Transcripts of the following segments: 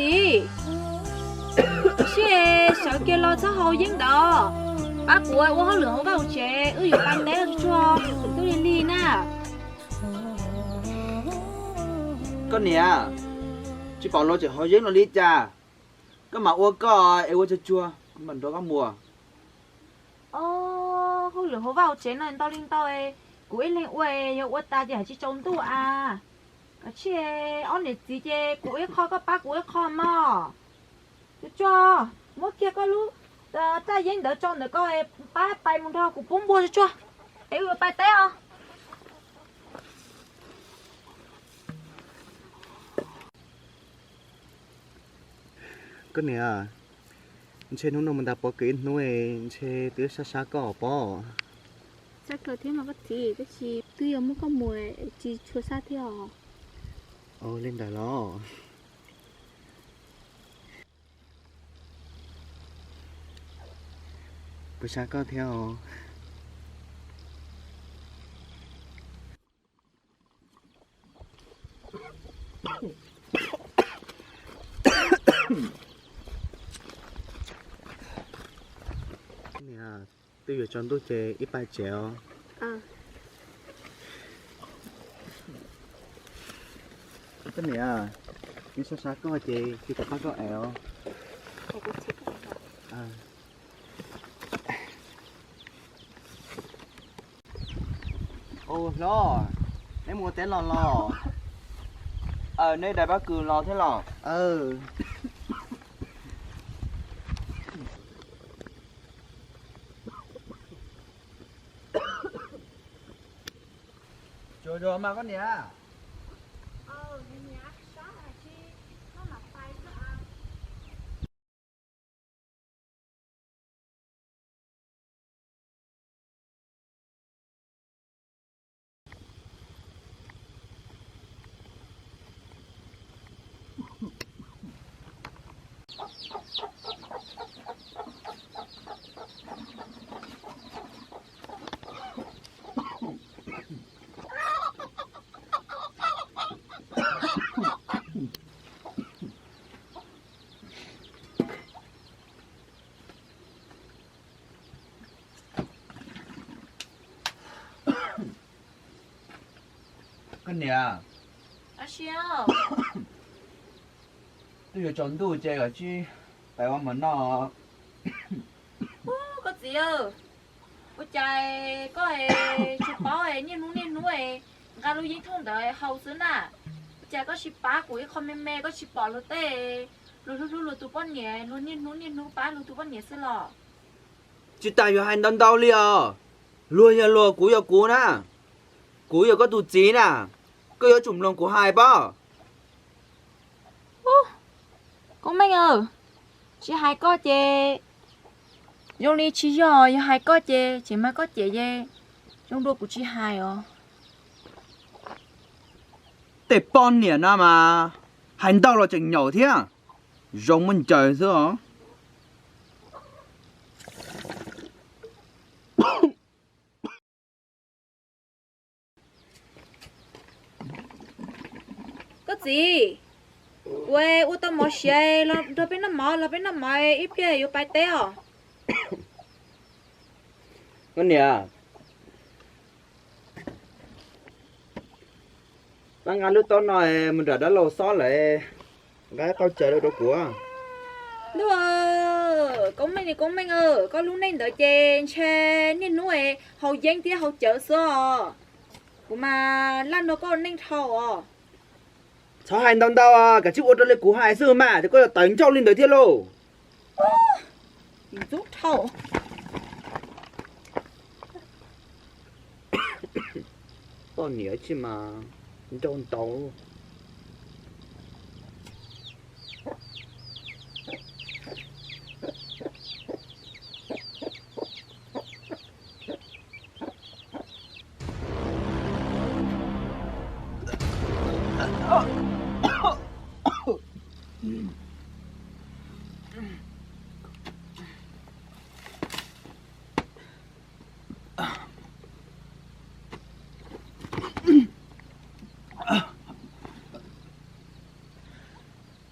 Txiv, sib sawv kiag los txhob haus yeeb ntawd, pab kuv ua hauj lwm hauv vaj hauv tsev, wb yuav pais teb tsuag tsuag, kuv twb lig lig na. Koj niam, tsis pom luag tseem haus yeeb los li cas? Koj mam ua koj es ua tsuag tsuag, kuv mam nrog koj mus. Hauj lwm hauv vaj hauv tsev no ntau li ntau, kuv ib leeg ua, yog ua tas ces hais tsis tsaus ntuj a. Kav tsij, ob niam txiv ces kuv ib qho koj pab kuv ib qho mog. Tsuag tsuag, muab kiag koj lub raj yeeb ntawd tso ntawm ko, pab pais mus nrog kuv pub npua tsuag tsuag, es wb yuav pais teb os. Koj niam, ntshe hnub no mus ntas pov kev ib hnub, ntshe twb sab sab koj pob. Sab kawg thiab mas koj txiv, tab sis twb yog muab koj mus tsis tshua sab thiab os. Ua li ntawd los? Puas sab koj thiab os? Niam, twb yuav tsaus ntuj ces wb pais tsev os. Koj niam, nws sab sab koj ces kuv pab koj ev os. Ua hlob, neb mus ua teb los los? Neb daim pob kws los thiab los? Tsuag tsuag mas koj niam. Koj niam, twb yuav tsaus ntuj ces kav tsij pais ua mov noj. Koj txiv, ua cas koj tsis paub niaj hnub niaj hnub nqa lub yeeb thooj ntawd haus xwb na? Ua cas koj tsis pab kuv ib qho me me, koj tsis pom luag tej, luag hlub hlub luag tus poj niam, luag niaj hnub niaj hnub pab luag tus poj niam xwb los? Tsis tas yuav hais ntau ntau li os. Luag yog luag, kuv yog kuv na. Kuv yog koj tus txiv na. Koj yuav tsum mloog kuv hais pob. Koob Meej, tsis hais koj ces zoo li tsis yog, yog hais koj ces tseem mas koj cem ces zoo dua kuv tsis hais os. Tej poj niam no mas hais ntau los tseem nyaum thiab, zoo muaj ncaws xwb os. Koj txiv, kuv ua tau mov siav los nrog peb noj mov, los peb noj mov ib pliag yuav pais teb os. Koj niam, pab nqa lub taub no mus nram dab laug Xob lawm, nqa ib qho cawv rau rau kuv. Koob Meej, Koob Meej, koj lub neej ntawd ces ntshe niaj hnub haus yeeb thiab haus cawv xwb os. Kuv mas laj nrog koj ua neej dhau os. Txhob hais ntau ntau, kav tsij ua raws li kuv hais xwb mas, ces koj yuav tawv ncauj li ntawd thiab lauj. Ntxub dhau. Poj niam tsis mas ncauj ntau.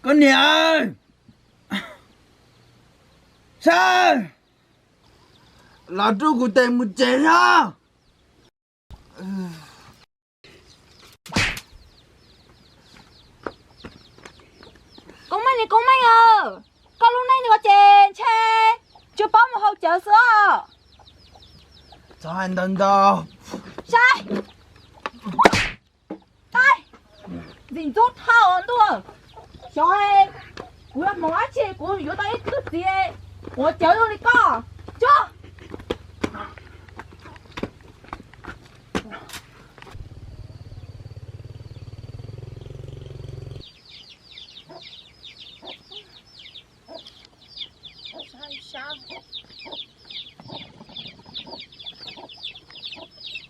Koj Koj niam, saib, los rub kuv tes mus tsev saib. Koob Meej, Koob Meej aw, koj lub neej no ces ntshe tsis paub mus haus cawv xwb os. Txhob hais ntau ntau. Saib, ntxim ntxub dhau ntuj. Xyov kuv yuav hmoov dab tsi kuv yuav tau ib tug txiv quav cawv zoo li koj. Tso.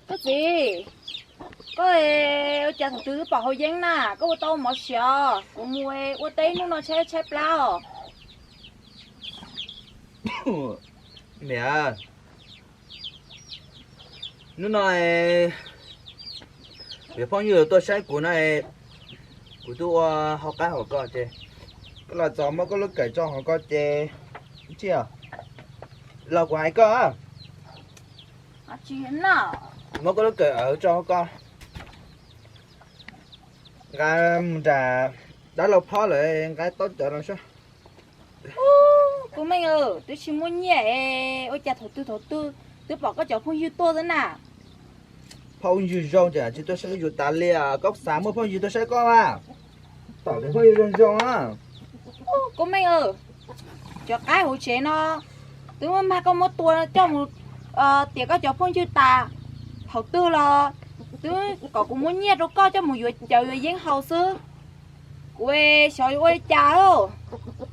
Koj txiv, koj ua cas thaum twg twb pom haus yeeb na, koj ua tau mov siav, kuv mus ua teb hnub no tshaib tshaib plab os. Niam, hnub no kuv phooj ywg tuaj saib kuv no, kuv twb ua hauv qab hauv ko ces koj los txog muab koj lub kawm tso hauv ko ces, tsis los kuv hais koj, muab koj lub kawm tso hauv ko, nqa mus nram dab laug phob lawm nqa taub cawv los saib. Koob Meej, twb tsis muaj nyiaj, ua cas thaum twg thaum twg twb pom koj cov phooj ywg tuaj xwb na? Phooj ywg zoo ces tsis tuaj saib yus tas li, koj xav muaj phooj ywg tuaj saib koj mas. Tom phooj ywg zoo zoo. Koob Meej, cov qaib hauv tsev no twb muab mag koj muab tua coj mus tiam koj cov phooj ywg tas. Thaum twg los twb kom kuv muab nyiaj rau koj coj mus yuav cawv yuav yeeb haus xwb. Kuv xyov yuav ua li cas.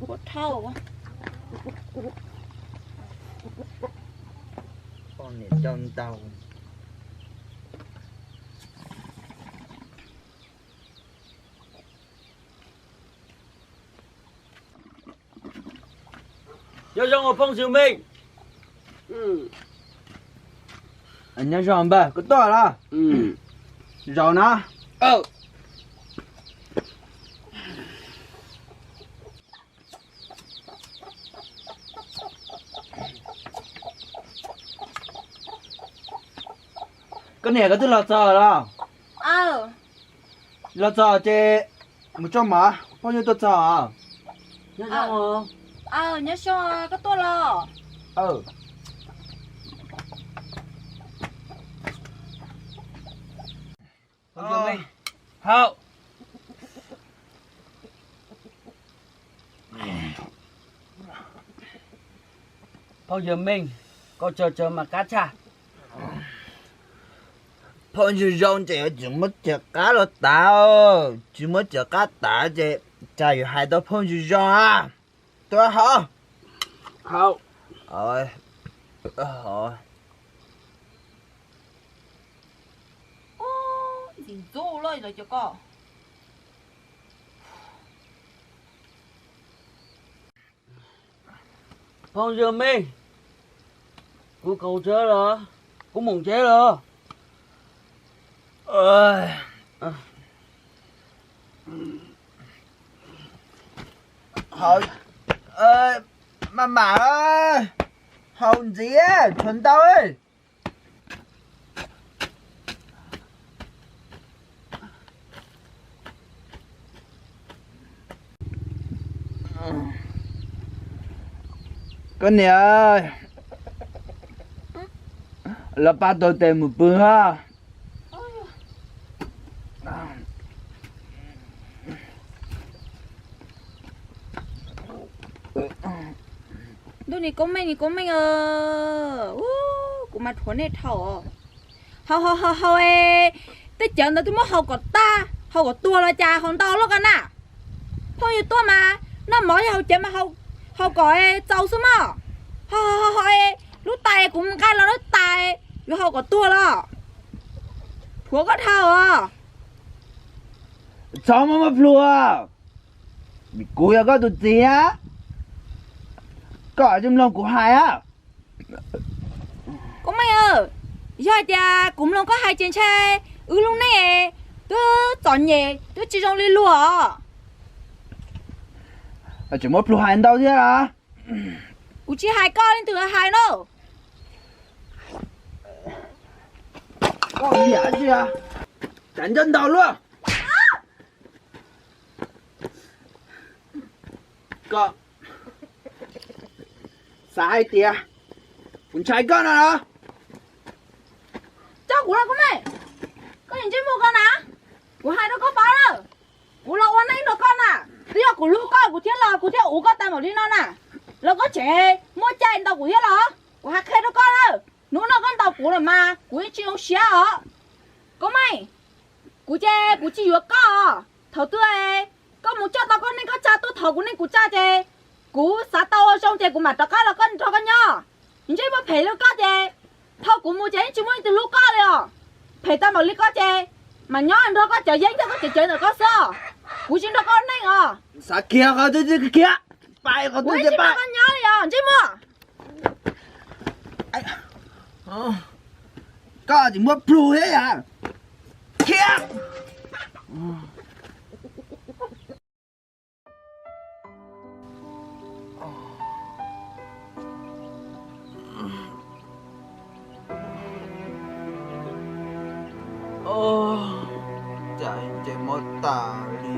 Ua dhau. Poj niam coj ntau. Nyob zoo phooj ywg Meej. Nyob zoo npawg, koj tuaj los? Zaum no. Koj niam, koj twb los txog los? Los txog ces mus tso mov, phooj ywg tuaj txog. Nyob zoo, koj tuaj los? Hau. Phooj ywg Meej, koj tsawg tsawg mas qab tshaj. Phooj ywg zoo ces tsis muab cawv qab los tav, tsis muab cawv qab tav ces tsam yus hais tau phooj ywg zoo a. Tuaj hau. Hau. Ntxim ntxub loj los cov koj. Phooj ywg Meej, kuv kaus tsawv lawm, kuv mus tsev lawm. Maj mam, haus ntxiv, tshuav ntau. Koj niam, los pab taug tes mus pw hab. Ntuj, nim Koob Meej, nim Koob Meej, kuv mas dhuav nej dhau. Haus haus haus haus, tej cawv ntawd twb muab haus kom tag haus kom tuag los cas haus ntau luaj ko na. Phooj ywg tuaj mas noj mov yog haus cawv mas haus kom txaus xwb mog. Haus haus haus, lub tais kuv nqa los lub tais yuav haus kom tuag los. Dhuav koj dhau os. Txhob muab muab plhua. Kuv yog koj tus txiv a, koj tsis mloog kuv hais a. Koob Meej, yog hais tias kuv mloog koj hais ces ntshe wb lub neej twb txom nyem twb tsis zoo li luag os. Tseem muab plhus hais ntau thiab los? Kuv tsis hais koj leej twg hais no. Koj liam tsi, cas nco ntau luaj. Koj xav hais tias kuv ntshai koj no los? Tso kuv los Kub Meej, koj niag ntsej muag koj na, kuv hais rau koj paub lawm, kuv los ua neej nrog koj na, twb yog kuv hlub koj kuv thiaj los kuv thiaj uv koj tag npaum li no na, los koj tseem muaj cai ntaus kuv thiab los? Kuv hais qhia rau koj lawm, hnub no koj ntaus kuv los mas kuv yeej tsis zoo siab os. Kub Meej, kuv ces kuv tsis yuav koj. Thaum twg koj mus coj tau koj neej koj tsa tuaj thov kuv neej kuv tsa ces kuv xav tau ua zoo ces kuv mam rov qab los koj nrog koj nyob. Ntsej muag phem li koj ces thaum kuv mus ces yeej tsis muaj leej twg hlub koj li os. Phem tag npaum li koj ces mam nyob nrog koj cov yeeb thiab koj cov cawv ntawm koj xwb os. Kuv tsis nrog koj neej os. Xav khiav qhov twg khiav, pais qhov twg ces pais. Koj nyob li os ntsej muag. Koj tsis muab plhus thiab yam. Khiav. Cas ces mob tas li.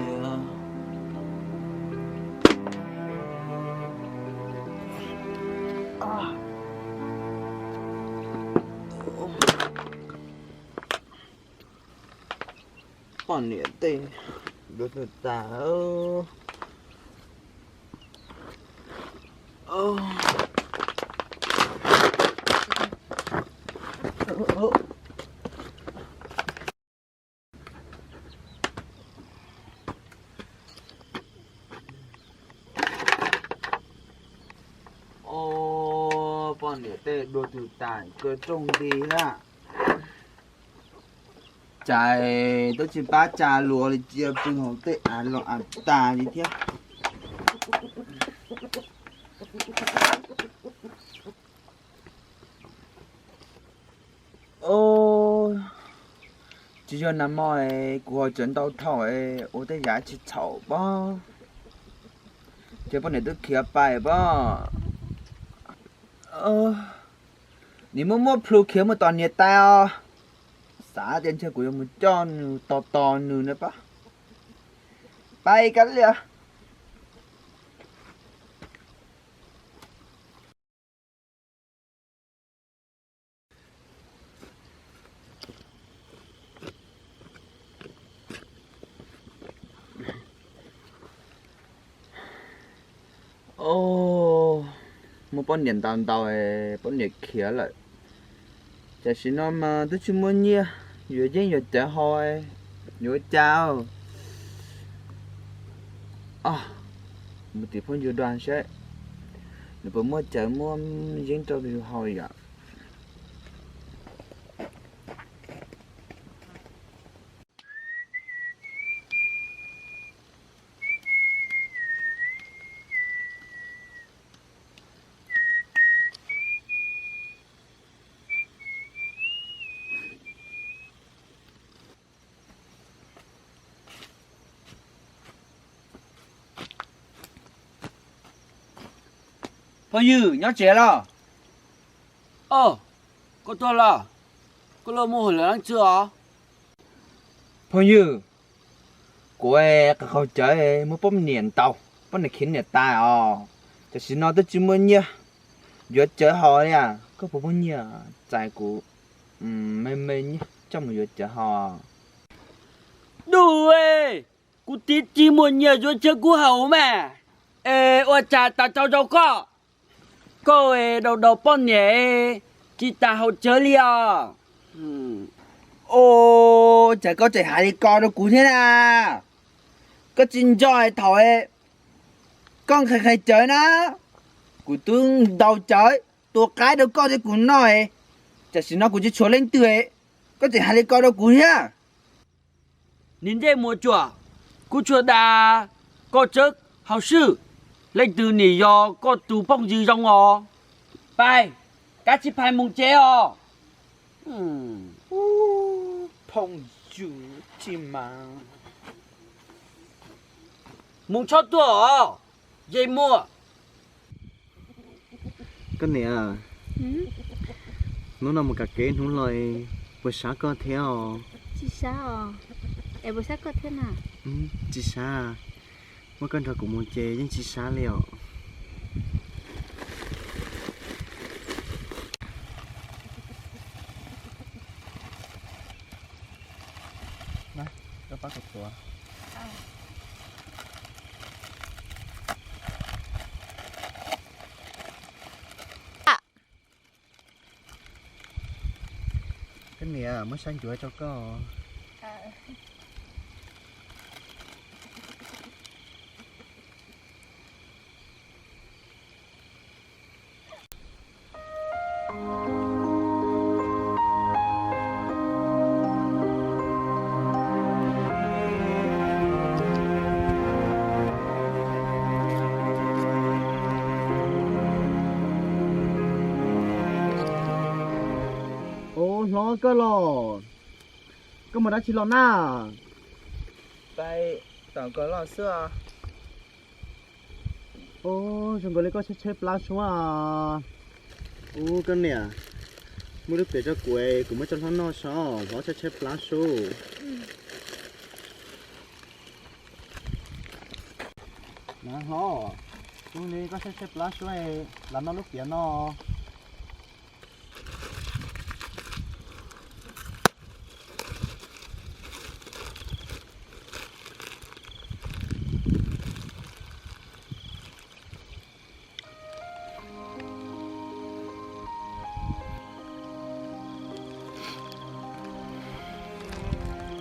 Poj niam tej dua tus tas. Poj niam tej dua tus tas kawg rooj nti thiab. Cas twb tsis pab tsa luas li, cia pw hauv tej av los av tas li thiab. Tsis yog nag hmo kuv ho cov ntau thaum ua tej yam tsis txhaum pob, ces poj niam twb khiav pais pob. Nim muaj muaj plhu khiav mus tom niam tais os. Xav tias ntshe kuv yuav mus coj nws tos tos nws na pob. Pais kab lias. Muaj poj niam ntaus ntaus, poj niam khiav lawm. Tam sim no mas twb tsis muaj nyiaj yuav yeeb yuav cawv haus, yuav ua cas? Mus tim phooj ywg Dua saib nws puas muaj cawv muab yeeb rau yus haus yom. Phooj ywg nyob tsev los? Os, koj tuaj los? Koj los mus hauj lwm leej twg os? Phooj ywg, kuv qhov qaug cawv muab poj niam ntaus, poj niam khiav niam tais os. Tam sim no twb tsis muaj nyiaj yuav cawv haus li. Koj puas muaj nyiaj txais kuv me me nyiaj coj mus yuav cawv haus? Dub, kuv tib tsis muaj nyiaj yuav cawv kuv haus mas, es ua cas tas tau zoo koj? Koj daus daus poj niam tsis tas haus cawv li os. Os, cas koj tseem hais li ko rau kuv thiab na? Koj tsis nco thaum koj nqhis nqhis cawv na, kuv twb ntaus cawv tua qaib rau koj thiab kuv noj, tam sim no kuv tsis tshuav leej twg, koj tseem hais li ko rau kuv thiab. Niag ntsej muag cuam, kuv tsuas dag koj tsawb hauv swj, leej twg nim yog koj tus phooj ywg zoo os? Pais, kav tsij pais mus tsev os. Phooj ywg tsis mas mus txhob tuaj os. Ntsej muag. Koj niam, hnub no mus kam kev hnub los puas sab koj thiab os? Tsis sab os. Es puas sab koj thiab na? Tsis sab. Muaj koj nrog kuv mus ces yeej tsis sab li os. Koj niam, muab sab ncuav rau koj. Ua, hlob, koj los? Koj mus dab tsi los na? Pais tom kos los xwb. Ua, zoo nkaus li koj tshaib tshaib plab suab. Ua, koj niam, muab lub piav rau kuv, kuv muab rau hlob noj saib, hlob tshaib tshaib plab suab. Na hlob, zoo li koj tshaib tshaib plab suab, los noj lub piav no.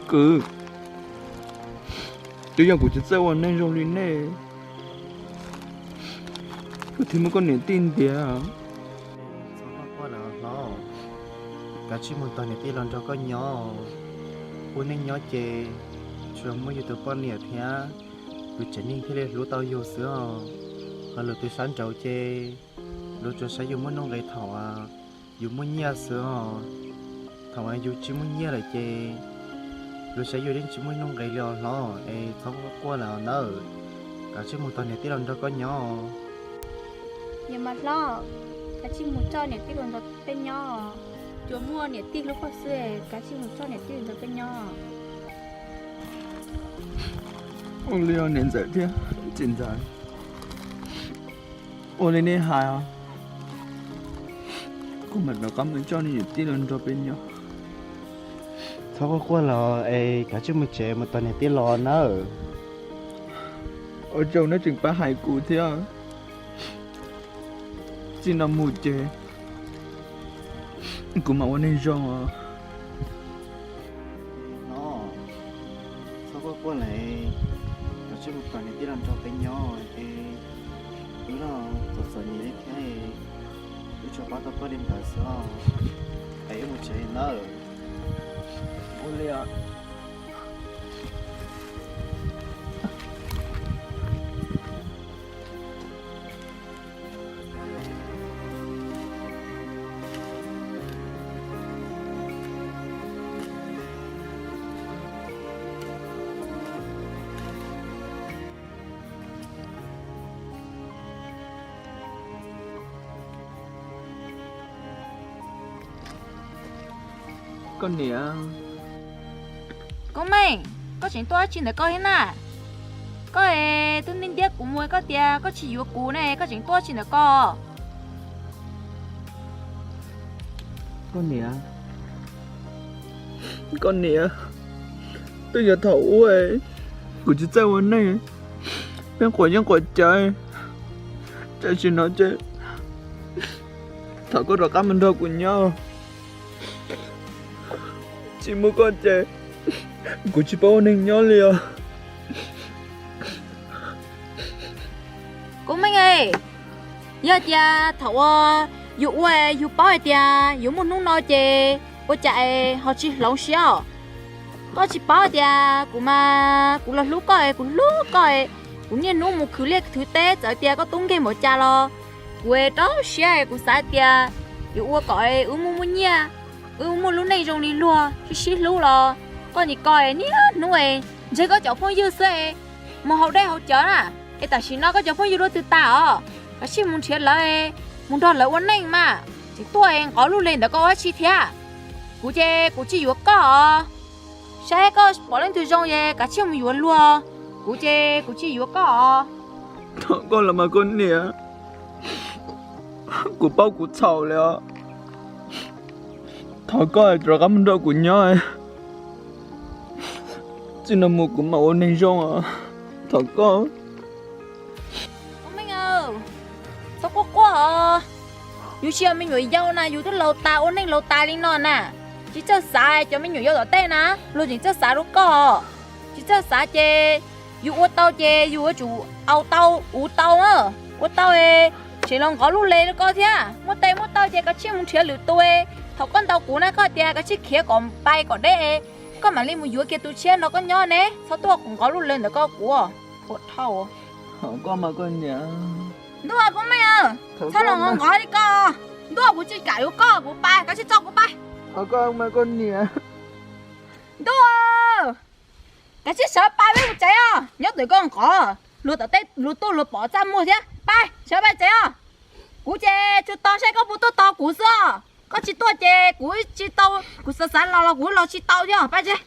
Kwv, twb yog kuv tsis txawj ua neej zoo li nej, kuv thiaj muab koj niam tij ntiav. Txhob quaj quaj lawm hlob, kav tsij mus tos niam tij los nrog koj nyob. Ua neej nyob ces tsuas muaj yus tus poj niam thiab tus tsev neeg thiaj li hlub tau yus xwb os. Ho lwm tus sab nraud ces luag tsuas saib yus muaj nuj nqis thaum yus muaj nyiaj xwb os. Thaum yus tsis muaj nyiaj lawm ces luag saib yus yeej tsis muaj nuj nqis li os hlob, es txhob quaj quaj lawm nawb. Kav tsij mus tos niam tij los nrog koj nyob. Niam mas hlob, kav tsij mus coj niam tij los nrog peb nyob. Tsuas muaj niam tij hlub koj xwb, kav tsij mus coj niam tij los nrog peb nyob. Ua li os niam ntxawm thiab txiv ntxawm, ua li nej hais os, kuv mam rov qab mus coj niam tij los nrog peb nyob. Txhob quaj quaj los es kav tsij mus tsev mus tos niam tij los nawb. Ua tsaug nej tseem pab hais kuv thiab. Txij no mus ces kuv mam ua neeg zoo os. No, txhob quaj quaj lawm, kav tsij mus tos niam tij los nrog peb nyob es wb los txom txom nyem li thiab, wb tsuas pab tau koj li ntawd xwb os. Es wb mus tsev nawb. Ua li os. Koj niam. Koob Meej, koj tseem tuaj dab tsi ntawm koj thiab na? Koj es twb ntiab ntiab kuv mus koj tias koj tsis yuav kuv ne, koj tseem tuaj dab tsi ntawm koj? Koj niam, koj niam, twb yog thaum ub kuv tsis txawj ua neej, pheej quav yeeb quav cawv, tam sim no ces thov koj rov qab mus nrog kuv nyob. Tsis muaj koj ces kuv tsis paub ua neeg nyob li os. Koob Meej, yog tias thaum uas yus ua yus paub hais tias yuav muaj hnub no ces ua cas es ho tsis hloov siab os? Koj tsis paub tias kuv mas kuv los hlub koj es kuv hlub koj es kuv niaj hnub mus khwv liaj khwv teb, txawm tias koj tub nkeeg npaum cas los kuv rau siab es kuv xav tias yuav ua kom wb muaj muaj nyiaj, wb muaj lub neej zoo li luag sib sib hlub los koj nim ko es niaj hnub es ntseg koj cov phooj ywg xwb es mus haus dej haus cawv na. Es tam sim no koj cov phooj ywg dua twg tas os? Kav tsij mus nrhiav lawv, mus nrog lawv ua neej mas, tseem tuaj nqov lub le ntawm koj ua dab tsi thiab? Kuv ces kuv tsis yuav koj os. Saib koj pom leej twg zoo es kav tsij mus yuav luag, kuv ces kuv tsis yuav koj os. Thov koj los mas koj niam, kuv paub kuv txhaum lawm os. Thov koj rov qab mus nrog kuv nyob, txij no mus kuv mam ua neeg zoo os. Thov koj. Meej, txhob quaj quaj os. Yus tsis yog me nyuam yaus na, yus twb laus tas ua neej laus tas li no na. Tsis txawj xav cov me nyuam yaus tom tej na, luag tseem txawj xav rau koj. Tsis txawj xav ces yus ua tau ces yus yuav tsum au tau uv tau, ua tau tseem los nqov lub le rau koj thiab. Muaj tes muaj taw ces koj tsij mus nrhiav lwm tus. Thaum koj ntaus kuv na koj tias koj tsij khiav kom pais kom deb, koj mam li mus yuav kiag tus tshiab nrog koj nyob ne, txhob tuaj nqov lub le ntawm koj kuv, ua dhau. Thov koj mas koj niam. Ntuj, koj Meej, txhob los nqov nqov li koj. Ntuj, kuv tsis kam yuav koj, kuv pais, koj tsij tso kuv pais. Thov koj mas koj niam. Ntuj, koj tsij sawv pais peb mus tsev os, nyob ntawm koj nqov, luag tom tej luag tuaj luag pom txaj muag thiab. Pais, sawv pais tsev os. Kuv ces tsuas tos saib koj puas tuaj tos kuv xwb os. Koj tsis tuaj ces kuv tsis tau, kuv xav xav los los kuv los tsis tau thiab, pais tsev.